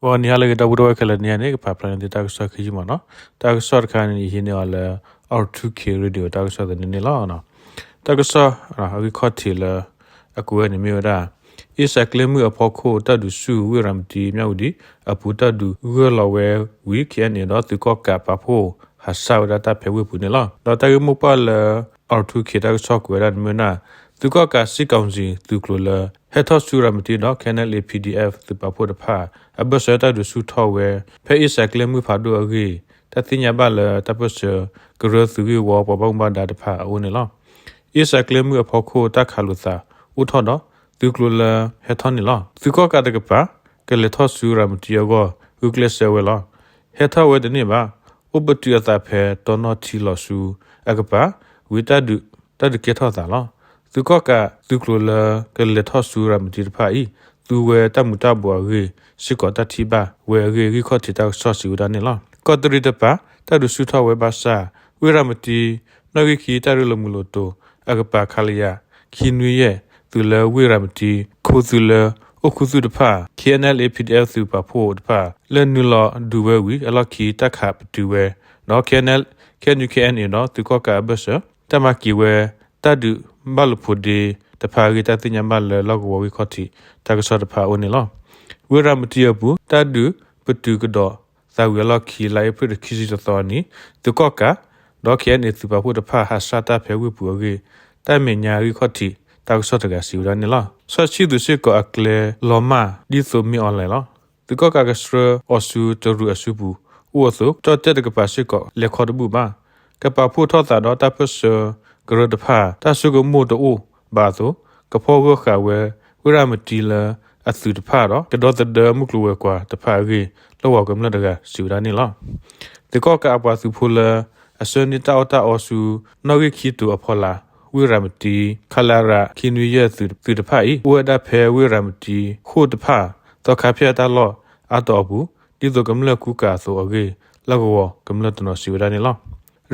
ဂီၤနံၤဟါလၢအဂ့ၤ ဒီပုၢ်ဝဲၢ်ခဲလၢာ် တနံၤအံၤန့ၣ် ကဖးဖျါန့ၢ်သုတၢ်ကစီၣ်ခံယုၢ်မးနီၤ. တၢ်ကစီၣ်တခါန့ၣ် ယဟံးန့ၢ်အီၤလၢ R two K Radio တၢ်ကစီၣ်သန့န့ၣ်လီၤ. တၢ်ကစီၣ်အဂ့ၢ်ခီၣ်ထံးလၢအကွဲးဝဲန့ၣ်မ့ၢ်ဝဲဒၣ် အ့စဲးကျဲမုၢ်အဖီခိၣ် တၢ်ဒုးဆူၣ်ဝ့ၢ်ရၤမတံ မၠၣ်ဝတံၣ်အပူၤ တၢ်ဒုးဂၢၢ်လီၤဝဲဝံၤ K N A ဒီးသုးကီၣ်ကးပာ်ဖှိၣ် ဟးဆှဲးဝဲဒၣ်တၢ်ဖဲဝ့ၢ်ပူၤန့ၣ်လီၤ. ဒီးတၢ်ဂ့ၢ်မိၢ်ပှၢ်လၢ R two K တၢ်ကစီၣ်ကွဲးဝဲဒၣ်န့ၣ်မ့ၢ်ဝဲဒၣ် သုးကီၣ်ကး စစ်ကောင်စီ သုးကျိၤလၢ ဟဲထီၣ်ဆူရၤမတံဒီး K N L A P D F သုးပာ်ဖှိၣ်တဖၣ် အဘၢၣ်စၢၤတၢ်ဒုးဆူၣ်ထီၣ်ဝဲ ဖဲအ့စဲးကျဲမုၢ်ဖးဒိၣ်အဂ့ၢ် တၢ်သ့ၣ်ညါဘၣ်လၢတၢ်ပၢၢ်ဆၢ ကရၢသုးဂ့ၢ်ဝီပှၤဘၣ်မူဘၣ်ဒါတဖၣ်အအိၣ်န့ၣ်လီၤ. အ့စဲးကျဲမုၢ်အဖီခိၣ် တၢ်ခးလိာ်သးအိၣ်ထီၣ်ဒီး သုးကျိၤလၢဟဲထီၣ်န့ၣ်လီၤ. သုးကီၣ်ကးတကပၤ ကလဲၤထီၣ်ဆူရၤမတံအဂီၢ် ဂုာ်ကျဲးစၢးဝဲလီၤ. ဟဲထီၣ်ဝဲတန့ၢ်ဘၣ်, အိၣ်ပတုာ်အသးဖဲတီနီၣ်ထံလီၤဆူအကပၤ ဝံၤတၢ်ဒုးကဲထီၣ်သးလီၤ. သုးကီၣ်ကးသုးကျိၤလၢကလဲၤထီၣ်ဆူရၤမတံတဖၣ်အံၤ သူဝဲတၢ်မူၤတၢ်ဘှီးအဂ့ၢ် စ့ၢ်ကီးတၢ်ထံၣ်ဘၣ်ဝဲအဂ့ၢ် ဂံၢ်ခီၣ်ထံးတၢ်ကစီၣ်စံးဝဲဒၣ်န့ၣ်လီၤ. ကီးတရံးတပၤ တၢ်ဒုးဆူၣ်ထီၣ်ဝဲဘၣ်ဆၣ် ဝ့ၢ်ရၤမတံ နီၣ်ဂံၢ်ခံတၢ်ရ့လိာ်မုာ်လိာ်တိၤ အကပၤ ခလရ ခံနွံယဲၢ် သုးလၢဝ့ၢ်ရၤမတံ ခိသုးလၢအိၣ်ခူသူၣ်တဖၣ် K N L A P D F သုးပာ်ဖှိၣ်တဖၣ် လဲၤနုာ်လီၤဒုးဝဲဝံၤ အလီၢ်ခံတၢ်ခးပတုာ်ဝဲ ဒီး K N L K N U K N A ဒီးသုးကီၣ်ကးအဘၢၣ်စၢၤ တၢ်မၤက့ၤဝဲ တၢ်ဒုးဘၣ်လိာ်ဖိးဒ့တဖၣ်အဂ့ၢ် တၢ်သ့ၣ်ညါဘၣ်လၢလီၢ်ကဝီၤဂံၢ်ခီၣ်ထံးတၢ်ကစီၣ်တဖၣ်အအိၣ်န့ၣ်လီၤ. ဝ့ၢ်ရၤမတံအပူၤ တၢ်ဒုးပတုာ်ကဒီးသးဝံၤအလီၢ်ခံ လါအ့ဖြ့ၣ်တဆံသီအနံၤ သုးကီၣ်ကး ဒီး K N A သုးပာ်ဖှိၣ်တဖၣ် ဟးဆှဲးတၢ်ဖဲဝ့ၢ်ပူၤအဂ့ၢ် တၢ်မဲာ်ညါဂံၢ်ခီၣ်ထံး တၢ်ကစီၣ်တဂၤစံးဝဲဒၣ်န့ၣ်လီၤ. စီဆှံသုးစ့ၢ်ကီးအကျဲလီၤမၢ် ဒ်သိးမ့ၢ်အီၤလဲၣ်လီၤ. သုးကီၣ်ကးကဆှၢအီၤဆူတရူးအစုပူၤ အိၣ်အသိး ကၠီၣ်တဲၣ်တကပၤစ့ၢ်ကီး လဲၤခီတဘူၣ်ဘၣ်. ကပာ်ဖှိၣ်ထီၣ်သးဒီးတၢ်ပၢၢ်ဆၢကရၢတဖၣ် တၢ်ဆိကမိၣ်တအိၣ်ဘၣ်အသိး ကဖီၣ်ဂၢၢ်ဃာ်ဝဲ ဝ့ၢ်ရၤမတံလၢအသုးတဖၣ်ဒီး ကဒီသဒၢမုၢ်ကျိၤဝဲၤကွာ်တဖၣ်အဂ့ၢ် လီၢ်ကဝီၤကမျၢၢ်တဂၤစံးဝဲဒၣ်န့ၣ်လီၤ. သုးကီၣ်ကးအပှၤသုးဖိလၢ အဆှၢန့ၢ်တၢ်အီၣ်တၢ်အီဆူ နီၣ်ဂံၢ်ခံတိၤအဖီလာ် ဝ့ၢ်ရၤမတံ ခလရ ခံနွံယဲၢ် သုးတဖၣ်အံၤ အိၣ်ဝဲဒၣ်ဖဲဝ့ၢ်ရၤမတံဃိၣ်တဖၣ် သီခါဖၠၣ်တၢ်လီၢ်အါတီၤအပူၤ ဒ်သိးကမျၢၢ်ကူကၤအသိးအဂ့ၢ် လီၢ်ကဝီၤကမျၢၢ်တနီၤစံးဝဲဒၣ်န့ၣ်လီၤ.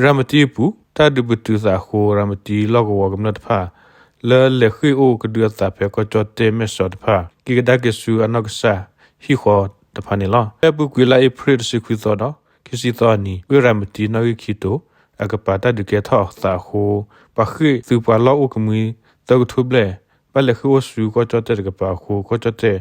ရၤမတံအပူၤ တၢ်ဒုးပတုာ်သးအဃိ ရၤမတံလီၢ်ကဝီၤကမျၢၢ်တဖၣ် လၢလဲၤဃ့ၢ်အိၣ်ကဒုအသးဖဲကီၢ်ကၠီၣ်တဲၣ်မဲၢ်စီးတဖၣ် က့ၤကဒါက့ၤဆူအနီၢ်ကစၢ်ဟံၣ်ဃီတဖၣ်န့ၣ်လီၤ. ဖဲအပူၤကွံာ်လါအ့ဖြ့ၣ်တဆံခွံသီဒီး ခံဆံသီအနံၤ ဝ့ၢ်ရၤမတံနီၣ်ဂံၢ်ခံတိၤ အကပၤတၢ်ဒုးကဲထီၣ်သးအဃိ ပှၤဃ့ၢ်သုးပှၤလီၢ်အိၣ်ကမှံ သၢကထိဘျဲၣ် ဘၣ်လဲၤဃ့ၢ်အိၣ်ဆူကီၢ်ကၠီၣ်တဲၣ်တကပၤအဃိ ကီၢ်ကၠီၣ်တဲၣ်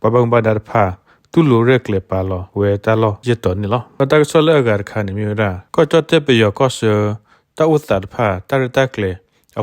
ပှၤဘၣ်မူဘၣ်ဒါတဖၣ် တူၢ်လိာ်ရဲၣ်ကျဲၤပာ်လီၤဝဲတၢ်လီၢ်ယဲၢ်တီၤန့ၣ်လီၤ. ဒီးတၢ်ကစီၣ်လၢအဂၤတခါန့ၣ်မ့ၢ်ဝဲဒၣ် ကီၢ်ကၠီၣ်တဲၣ်ပယီၤကီၢ်ဆၢ တၢ်အိၣ်သးတဖၣ် တၢ်ရဲၣ်တၢ်ကျဲၤ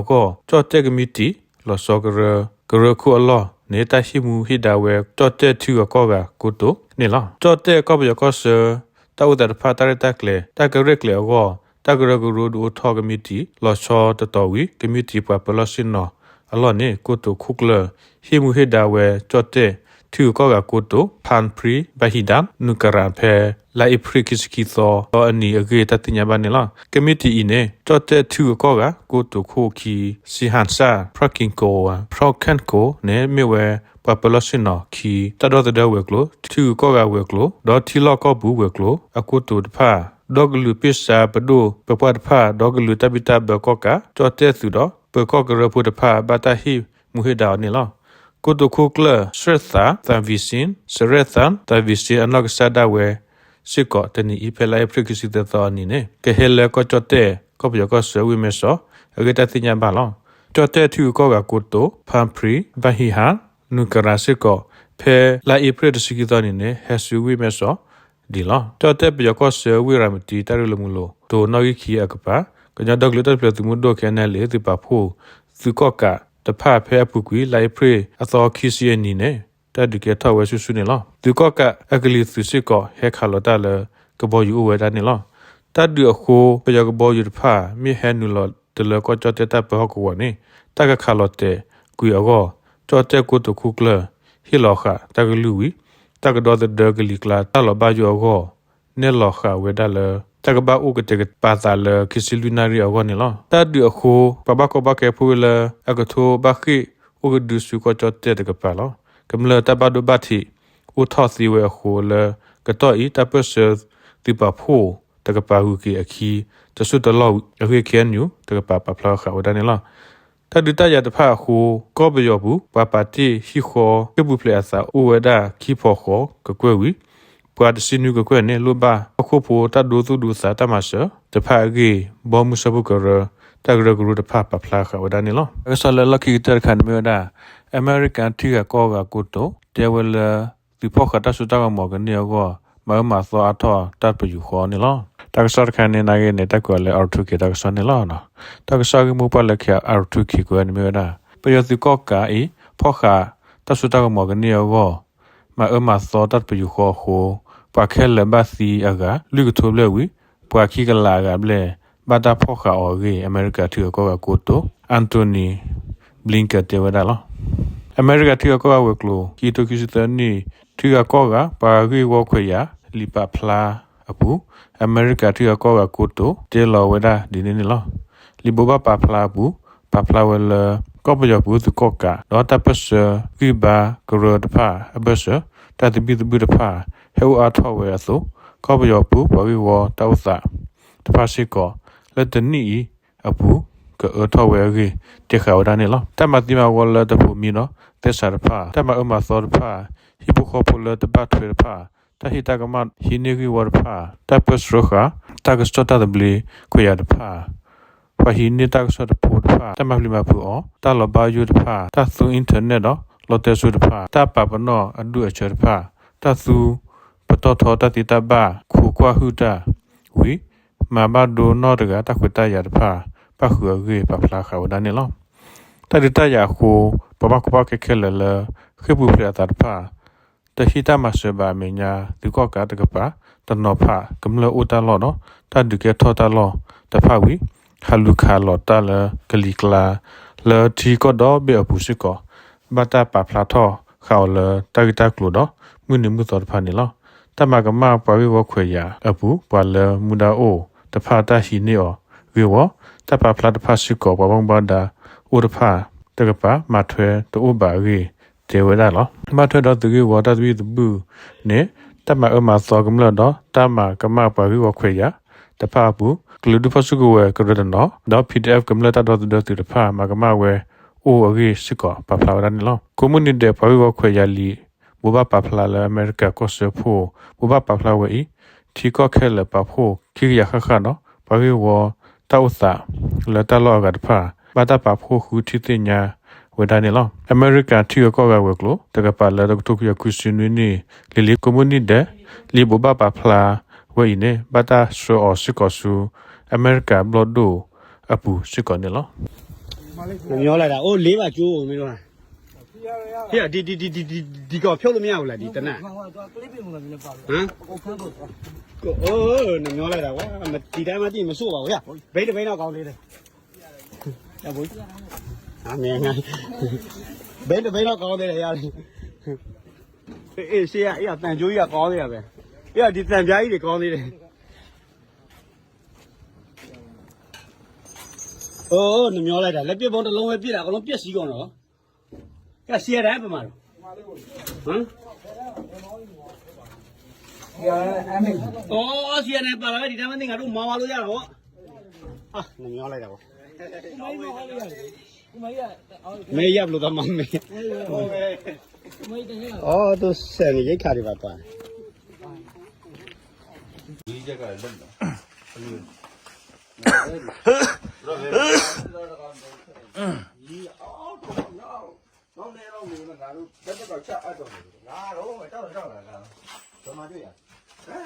အဂီၢ် ကၠီၣ်တဲၣ်ကမံးတံာ် လီၤဆီကရၢ ကရၢခိၣ်အလီၢ်န့ၣ် တၢ်ဟ့ၣ်မူဟ့ၣ်ဒါဝဲ ကၠီၣ်တဲၣ်ထုအကီၢ်ဂၤကိတိာ်န့ၣ်လီၤ. ကၠီၣ်တဲၣ်ကီၢ်ပယီၤကီၢ်ဆၢ တၢ်အိၣ်သးတဖၣ် တၢ်ရဲၣ်တၢ်ကျဲၤ တၢ်ကရဲၣ်ကျဲၤအဂီၢ် တၢ်ကရၢကရိဒုးအိၣ်ထီၣ်ကမံးတံာ် လီၤဆီတတီၤဝံၤ ကမံးတံာ်ပှၤပၢၤလီၢ်ဆ့ၣ်နီၤအလီၢ်န့ၣ် ကိတိာ်ခိၣ်ကျၢၢ် ဟ့ၣ်မူဟ့ၣ်ဒါဝဲ ကၠီၣ်တဲၣ်ထုအကီၢ်ဂၤကိတိာ် ဖၣ်ဖြံ ဘၣ်ဟံးဒၣ် နူၤကရၣ် ဖဲလါအ့ဖြ့ၣ်ခံဆံခံသီအနံၤအဂ့ၢ် တၢ်သ့ၣ်ညါဘၣ်န့ၣ်လီၤ. ကမံးတံာ်အံၤန့ၣ် ကၠီၣ်တဲၣ်ထုအကီၢ်ဂၤ ကိတိာ်ခိၣ်ခံ စံဟၣ်စၣ် ဖရၣ်က့ၣ်ကိၣ် ဖရၣ်က့ၣ်ကိၣ်န့ၣ် မ့ၢ်ဝဲပှၤပၢၤလီၢ်ဆ့ၣ်နီၤခံ တၢ်ဒီသဒၢဝဲၤကျိၤ ထုအကီၢ်ဂၤဝဲၤကျိၤ ဒီးထံလီၢ်ကီၢ်ပူၤဝဲၤကျိၤ အကိတိာ်တဖၣ် ဒီကလုာ်ပ့ၢ်စၢ်ပဒိၣ်ပပှၢ်တဖၣ် ဒီကလုာ်တၢ်ဘံၣ်တၢ်ဘၢကီၣ်ကး ကၠီၣ်တဲၣ်သုးဒီး ပၢၤကီၢ်ကရၢဖိတဖၣ် ဘၣ်တၢ်ဟ့ၣ်မူဟ့ၣ်ဒါအီၤန့ၣ်လီၤ. ကိတိာ်ခိၣ်ကျၢၢ် စရဲၣ်သၣ် သၣ်ဝံၤစ့ၣ် စရဲၣ်သၣ် သၣ်ဝံၤစ့ၣ် အနီၢ်ကစၢ်ဒၣ်ဝဲစ့ၢ်ကီး တနံၤအံၤ ဖဲလါအ့ဖြ့ၣ်ခံဆံသၢသီအနံၤန့ၣ် ကဟဲလၢကီၢ်ကၠီၣ်တဲၣ် ကီၢ်ပယီၤကီၢ်ဆၢဝ့ၢ်မဲၢ်စီးအဂ့ၢ် တၢ်သ့ၣ်ညါဘၣ်လီၤ. ကၠီၣ်တဲၣ်ထုအကီၢ်ဂၤကိတိာ် ဖၣ်ဖြံ ဘၣ်ဟံးဟၣ် နူၤကရၣ်စ့ၢ်ကီး ဖဲလါအ့ဖြ့ၣ်တဆံခံသီအနံၤန့ၣ် ဟဲဆူဝ့ၢ်မဲၢ်စီးဒံးလီၤ. ကၠီၣ်တဲၣ်ပယီၤကီၢ်ဆၢဝ့ၢ်ရၤမတံ တၢ်ရ့လိာ်မုာ်လိာ်တိၤနီၣ်ဂံၢ်ခံအကပၤ ကညီဒီကလုာ်တၢ်ထူၣ်ဖျဲးသုးမုၢ်ဒိၣ် K N L A သုးပာ်ဖှိၣ် သုးကီၣ်ကးတဖၣ် ဖဲအပူၤကွံာ် လါအ့ဖြ့ၣ်အသီခံဆံအနံၤန့ၣ် တၢ်ဒုးကဲထီၣ်ဝဲဆူၣ်ဆူၣ်န့ၣ်လီၤ. သုးကီၣ်ကးအကလံၤသုးစ့ၢ်ကီး ဟဲခးလီၤတၢ်လၢကဘီယူၤအိၣ်ဝဲဒၣ်န့ၣ်လီၤ. တၢ်ဒုးအဃိ ပယီၤကဘီယူၤတဖၣ် မ့ၢ်ဟဲနုာ်လီၤတလၢကီၢ်ကၠီၣ်တဲၣ်တၢ်ပၢဟီၣ်ကဝီၤန့ၣ် တၢ်ကခးလီၤတဲာ်ကွံာ်အဂီၢ် ကၠီၣ်တဲၣ်ကိတိာ်ခိၣ်ကျၢၢ် ဟ့ၣ်လီၤဃာ်တၢ်ကလုၢ်ဝံၤ တၢ်ကဒီသဒၢကလံၤကျါတၢ်လီၤဘၣ်ယိၣ်အဂီၢ် နဲၣ်လီၤဃာ်ဝဲဒၣ်လၢ တၢ်ကဘၣ်အိၣ်ကတဲာ်ကပာ်သးလၢ ခံဆံလွံၢ်နၣ်ရံၣ်အဂီၢ်န့ၣ်လီၤ. တၢ်ဒုးအဃိ ပှၤဘၣ်ကီဘၣ်ခဲဖိလၢ အကထိဘၣ်ဃ့ၢ်အိၣ်ကဒုဆူကီၢ်ကၠီၣ်တဲၣ်တကပၤလီၤ. ကမျၢၢ်တၢ်ဘၣ်ဒိဘၣ်ထံးအိၣ်ထီၣ်သ့ဝဲအဃိလၢ ကတီၢ်အံၤ တၢ်ပၢၢ်ဆၢသုးပာ်ဖှိၣ်တကပၤဂုၤက့ၤအခံ တစိၢ်တလီၢ်ဝံၤအဂ့ၢ် K N U တကပၤပာ်ဖျါဃာ်ဝဲဒၣ်န့ၣ်လီၤ. တၢ်ဒုးတၢ်ယၤတဖၣ်အဃိ ကီၢ်ပယီၤပူၤ ပှၤပာ်တ့ၢ်ဟံၣ်ဃီ ဃ့ၢ်ပူၤဖျဲးအသးအိၣ်ဝဲဒၣ်ခံဖီဃီကကွဲၢ်ဝံၤ ပှၤတဆံနွံကကွဲၢ်န့ၣ် လိၣ်ဘၣ်ဟီၣ်ခိၣ်ဖိတၢ်ဒိသူၣ်ဒိသးတၢ်မၤစၢၤတဖၣ်အဂ့ၢ် ဘီမုၢ်စၢဖှိၣ်ကရၢ တၢ်ကရၢကရိတဖၣ်ပာ်ဖျါဃာ်ဝဲဒၣ်န့ၣ်လီၤ. တၢ်ကစီၣ်လၢလီၢ်ခံကတၢၢ်တခါန့ၣ်မ့ၢ်ဝဲဒၣ် အမဲရကၤထံဂၤကီၢ်ဂၤကိတိာ် တဲဝဲလၢ သုးဖီၣ်ဃာ်တၢ်စိတၢ်ကမီၤကန့ၢ်အဂီၢ် မၤအၢမၤသီအါထီၣ်တၢ်ပယူာ်ဃီန့ၣ်လီၤ. တၢ်ကစီၣ်တခါန့ၣ် နာ်က့န့ၣ် တၢ်ကွဲးအီၤလၢ R two K တၢ်ကစီၣ်န့ၣ်လီၤ. တၢ်ကစီၣ်ဂ့ၢ်မိၢ်ပှၢ်လၢ R two K ကွဲးန့ၣ်မ့ၢ်ဝဲဒၣ် ပယီၤသုးကီၣ်ကးအံၤ ဖီၣ်ဃာ်တၢ်စိတၢ်ကမီၤကန့ၢ်အဂီၢ် မၤအၢမၤသီတၢ်ပယူာ်ဃီအဃိ ပှၤခဲလၢာ်ဘၣ်သံအဂၤ လွံၢ်ကထိဘျဲၣ်ဝံၤ ပှၤခံကလးအဂၤဘျဲၣ် ဘၣ်တၢ်ဖီၣ်ဃာ်အီၤအဂ့ၢ် အမဲရကၤထံဂၤကီၢ်ဂၤကိတိာ် Antony Blinken တဲဝဲဒၣ်လီၤ. အမဲရကၤထံဂၤကီၢ်ဂၤဝဲၤကျိၤ ခံကထိခံဆံသၢနံၣ် ထံဂၤကီၢ်ဂၤ ပှၤဂ့ၢ်ဝီခွဲးယာ် လံာ်ပာ်ဖျါအပူၤ အမဲရကၤထံဂၤကီၢ်ဂၤကိတိာ် တဲလီၤဝဲဒၣ်ဒ်န့ၣ်န့ၣ်လီၤ. လံာ်ဘိးဘၣ်ပာ်ဖျါအပူၤ ပာ်ဖျါဝဲလၢ ကီၢ်ပယီၤပူၤသုးကီၣ်ကး ဒီးတၢ်ပၢၢ်ဆၢဂံၢ်ဘါကရၢတဖၣ်အဘၢၣ်စၢၤ တၢ်သဘံၣ်သဘုၣ်တဖၣ် ဟဲအိၣ်အါထီၣ်ဝဲအသိး ကီၢ်ပယီၤပူၤပှၤဂ့ၢ်ဝီတၢ်အိၣ်သးတဖၣ်စ့ၢ်ကီး လၢတနံၣ်အံၤအပူၤ ကအၢထီၣ်ဝဲအဂ့ၢ် တဲဃာ်ဝဲဒၣ်န့ၣ်လီၤ. တၢ်မၤသံမၤဝီလၢတပိာ်မံဒီးသဲစးတဖၣ် တၢ်မၤအၢမၤသီတဖၣ် ဟံၣ်ဖိဃီဖိလၢတဘၣ်ထွဲတဖၣ် တၢ်ဟ့ၣ်တၢ်ကမၣ်ဟံးန့ၢ်ဂ့ၢ်ဝီတဖၣ် တၢ်ပၢဆှၢဃာ် တၢ်ကစီၣ်တၢ်သဘျ့ခွဲးယာ်တဖၣ် ပှၤဟံးန့ၢ်တၢ်ကစီၣ်တဖိတဖၣ် တၢ်မၤပျံၤမၤဖုးအီၤ တၢ်လီၤဘၣ်ယိၣ်တဖၣ် တၢ်သူ internet ဒီးလီတဲစိတဖၣ် တၢ်ပာ်ပနီၣ်အဒူၣ်အဆၢတဖၣ် တၢ်သူပတီၢ်ထီတၢ်သ့တၢ်ဘၣ် ခိးကွၢ်ဟုၣ်တၢ်ဝံၤ မၤဘၣ်ဒိနီၢ်တဂၤတၢ်ခွဲးတၢ်ယာ်တဖၣ် ပၣ်ဃုာ်အဂ့ၢ်ပာ်ဖျါဃာ်ဝဲဒၣ်န့ၣ်လီၤ. တၢ်ဒုးတၢ်ယၤအဃိ ပှၤဘၣ်ကီဘၣ်ခဲခဲလၢာ်လၢ ဃ့ၢ်ပူၤဖျဲးအသးတဖၣ် တဟ့ၣ်တၢ်မၤစၢၤဘၣ်အမဲာ်ညါ သုးကီၣ်ကးတကပၤ တနီၤဖးကမျၢၢ်အိၣ်တၢ်လီၢ်ဒီး တၢ်ဒုးကဲထီၣ်တၢ်လီၢ်တဖၣ်ဝံၤ ဟးလူၤခးလီၤတၢ်လၢကလံၤကျါ လၢထံကီၢ်ဒီဘ့ၣ်အပူၤစ့ၢ်ကီး ဘၣ်တၢ်ပာ်ဖျါထီၣ်ဃာ်အီၤလၢတၢ်ဂ့ၢ်တၢ်ကျိၤဒီး မုၢ်နံၤမုၢ်သီတဖၣ်န့ၣ်လီၤ. တၢ်မၤကမၣ်ပှၤဂ့ၢ်ဝီခွဲးယာ်အပူၤ ပှၤလၢမူဒါအိၣ်တဖၣ်တၢ်ဟံးန့ၢ်အီၤဂ့ၢ်ဝီ တၢ်ပာ်ဖျါတဖၣ်စ့ၢ်ကီး ပှၤဘၣ်မူဘၣ်ဒါအိၣ်တဖၣ်တကပၤ မၤထွဲတအိၣ်ဘၣ်အဂ့ၢ် တဲဝဲဒၣ်လီၤ. ဘၣ်ထွဲဒီးသုးဂ့ၢ်ဝီတၢ်သဘံၣ်သဘုၣ်န့ၣ် တၢ်မၤအၢမၤသီကမျၢၢ်ဒီး တၢ်မၤကမၣ်ပှၤဂ့ၢ်ဝီခွဲးယာ်တဖၣ်အပူၤ ကလုာ်ဒူၣ်ဖီၣ်စုကဝဲၤကရၢတနီၤ ဒီး P D F ကမျၢၢ်တၢ်ဒီသဒၢသုးတဖၣ် မၤကမၣ်ဝဲအိၣ်အဂ့ၢ်စ့ၢ်ကီး ပာ်ဖျါဝဲဒၣ်န့ၣ်လီၤ. ကိးမုၢ်နံၤဒဲး ပှၤဂ့ၢ်ဝီခွဲးယာ်လံာ် ဘိးဘၣ်ပာ်ဖျါလၢအမဲရကၤကီၢ်စၢဖှိၣ် ဘိးဘၣ်ပာ်ဖျါဝဲအံၤ ထံကီၢ်ခဲလၢာ်ပာ်ဖှိၣ်ခံကယၤဃၣ်ဃၣ်ဒီး ပှၤဂ့ၢ်ဝီတၢ်အိၣ်သးလၢတၢ်လီၢ်အဂၤတဖၣ် ဘၣ်တၢ်ပာ်ဖှိၣ်ဃုထံၣ်သ့ၣ်ညါဝဲဒၣ်န့ၣ်လီၤ. အမဲရကၤထံဂၤကီၢ်ဂၤဝဲၤကျိၤ တကပၤလၢတကထိခွံကယၤခွံဆံနွံနံၣ် လံာ်လံာ်ကိးမုၢ်နံၤဒဲး လံာ်ဘိးဘၣ်ပာ်ဖျါဝဲအံၤန့ၣ် ဘၣ်တၢ်ဆှၢအီၤစ့ၢ်ကီးဆူ အမဲရကၤဘျီၣ်ဒိၣ်အပူၤစ့ၢ်ကီးန့ၣ်လီၤ. နမျောလိုက်တာ အိုး လေးပါ ကျိုး မင်းတို့က ဟေ့ ဒီ ဒီ ဒီ ဒီ ဒီ ဒီကောင် ဖြုတ်လို့ မရဘူးလား ဒီ သေနတ် ဟမ် အိုး နမျောလိုက်တာ ကွာ မတည်တိုင်းမတည် မစိုးပါဘူး ရ ဘိန်းတစ်ဘိန်းတော့ ကောင်းသေးတယ် ရဘူး အမေ ဘိန်းတစ်ဘိန်းတော့ ကောင်းသေးတယ် ရ အေး ရှေ့က အေး သံကြိုးကြီးက ကောင်းသေးတာပဲ အေး ဒီသံပြားကြီးတွေ ကောင်းသေးတယ် အိုး နမျောလိုက်တာ လက်ပစ်ဗုံးတစ်လုံးပဲပစ်တာ အကုန်လုံးပျက်စီးကုန်တော့ ကစီးရတယ် ပမာတော့ ဟမ် စီးရတယ် ပါလာပဲ ဒီတိုင်းမသိ ငါတို့ မောင်းသွားလို့ရတာပေါ့ အာ နမျောလိုက်တာပေါ့ မင်းရဘလို့ သမား မင်း အော် သူဆန်နေရိတ်ခါတွေပါ ကွာ နောက်နေ့တော့နေမနာလို့ ဘယ်တော့ချအပ်တော့လဲ ငါတော့မတောက်တော့တာ ကမတွေ့ရ ဟမ်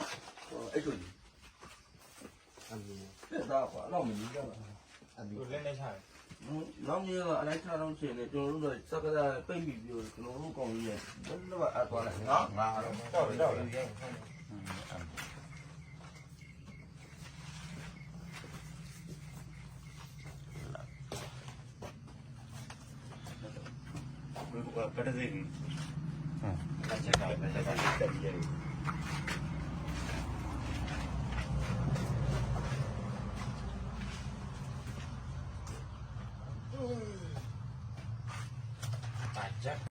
အဲ့လို ပြတ်သားကွာ နောက်မနေကြတော့ အဲ့လို လက်နဲ့ချတယ် နောက်နေ့တော့ အလိုက်ချတော့ချင်တယ် ကျွန်တော်တို့တော့ စကစ ပိတ်မိပြီးတော့ ကျွန်တော်တို့ကောင်ကြီးက ဘယ်တော့မှအပ်သွားတယ်နော် ငါတော့ ကြောက်တယ် ကြောက်တယ် ပတသ့ၣ် ဟမ် ပတသ့ၣ် ပတသ့ၣ် ပတသ့ၣ်